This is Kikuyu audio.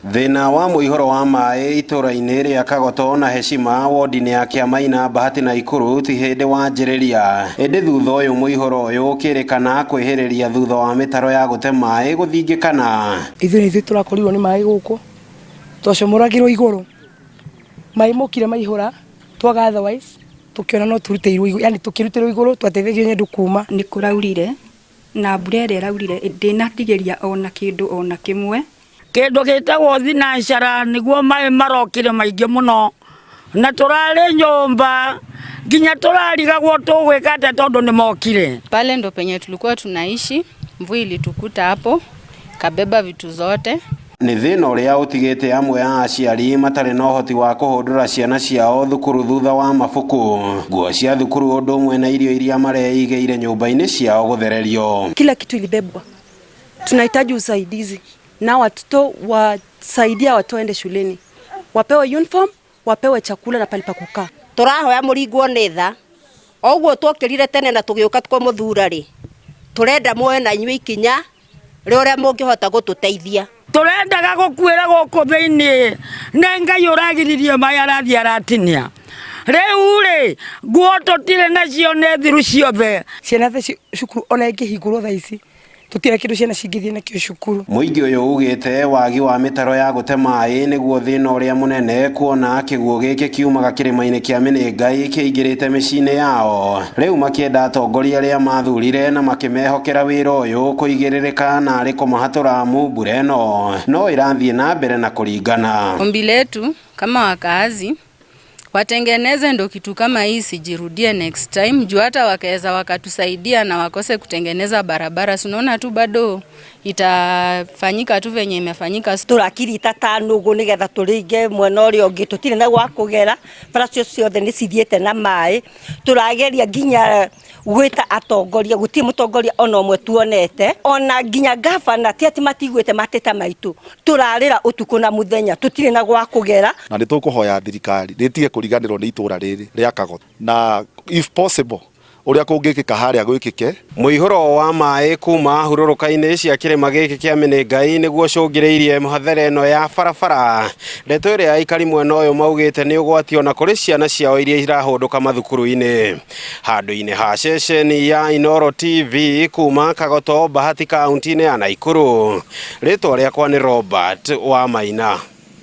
Thĩna wa mũihũro wa maĩ itũra-inĩ rĩa Kagoto na Heshima wodi-inĩ ya Kĩamaina Bahati Naikuru ti hĩndĩ wanjĩrĩria ĩndĩ thutha ũyũ mũihũro ũyũ ũkĩrĩkana kwĩhĩrĩria thutha wa mĩtaro ya gũte maĩ gũthingĩkana. Ithuĩ nĩ ithuĩ tũrakorirwo nĩ maĩ gũkũ, twacomoragĩrwo igũrũ, maĩ mokire maihũra twaga otherwise tũkĩona no tũrutĩirwo igũrũ, yani tũkĩrutĩrwo igũrũ twateithagio nĩ andũ kuma. Nĩ kũraurire na mbura ĩrĩa ĩraurire ndĩnatigĩria ona kĩndũ ona kĩmwe. Kĩndũ gĩtagwo thinacara nĩguo maĩ marokire maingĩ mũno na tũrarĩ nyũmba nginya tũrarigagwo tũgwĩka atĩa tondũ nĩ mokire. Pale ndo penye tulikuwa tunaishi, mvua ilitukuta hapo, kabeba vitu zote. Nĩ thĩna ũrĩa ũtigĩte amwe a aciari matarĩ na ũhoti wa kũhũndũra ciana ciao thukuru thutha wa mabuku, nguo cia thukuru ũndũ ũmwe na irio iria mareigĩire nyũmba-inĩ ciao gũthererio. Kila kitu ilibebwa. Tunahitaji usaidizi na watoto wasaidia watoto waende shuleni, wapewe uniform, wapewe chakula na pali pa kukaa. Tũrahoya mũringwo nĩ tha o ũguo twokĩrire tene na tũgĩũka kũmũthura rĩ, tũrenda muoe na inyuĩ ikinya rĩa ũrĩa mũngĩhota gũtũteithia. Tũrendaga gũkuĩra gũkũ thĩinĩ nĩ Ngai ũragiririe maĩ arathiĩ aratinia. Rĩu rĩ nguo tũtirĩ nacio nĩ thiru ciothe. Ciana tha cukuru ona ĩngĩhingũrwo thaa ici tũtirĩ kĩndũ ciana cingĩthiĩ nakĩo cukuru. Mũingĩ ũyũ ugĩte wagi wa mĩtaro ya gũte maĩ nĩguo thĩna ũrĩa mũnene kuona kĩguũ gĩkĩ kiumaga kĩrĩma-inĩ kĩa Mĩnĩngai kĩingĩrĩte mĩciĩ-inĩ yao. Rĩu makĩenda atongoria arĩa mathurire na makĩmehokera wĩra ũyũ kũigĩrĩrĩka na arĩ kũmahatũra amu mbura ĩno no ĩrathiĩ na mbere na kũringana. Ombi letu kama wakaazi watengeneze ndo kitu kama hii isijirudie next time, juu hata wakaweza wakatusaidia na wakose kutengeneza barabara, si unaona tu bado itafanyika tu venye imefanyika. Tũrakirita ta nũgũ nĩgetha tũringe mwena ũrĩa ũngĩ, tũtirĩ na gwa kũgera, bara cio ciothe nĩ cithiĩte na maĩ. Tũrageria nginya gwĩta atongoria, gũtirĩ mũtongoria ona ũmwe tuonete, ona nginya gavana ti atĩ matiguĩte mateta maitũ, tũrarĩra ũtukũ na mũthenya, tũtirĩ na gwa kũgera. Na nĩ tũkũhoya thirikari rĩtige kũriganĩrwo nĩ itũra rĩrĩ rĩa Kagoto, na if possible ũrĩa kũngĩkĩka harĩa gwĩkĩke. Mũihũro wa maĩ kuma hurũrũka-inĩ cia kĩrĩma gĩkĩ kĩa Mĩnĩngai nĩguo ũcũngĩrĩirie mũhathere ĩno ya barabara. Ndeto ĩrĩa aikari mwena ũyũ maugĩte nĩ ũgwati ona kũrĩ ciana ciao iria irahũndũka mathukuru-inĩ. Handũ-inĩ ha ceceni ya Inooro TV kuma Kagoto, Bahati, kaunti-inĩ ya Naikuru. Rĩtwa rĩakwa nĩ Robert Wamaina.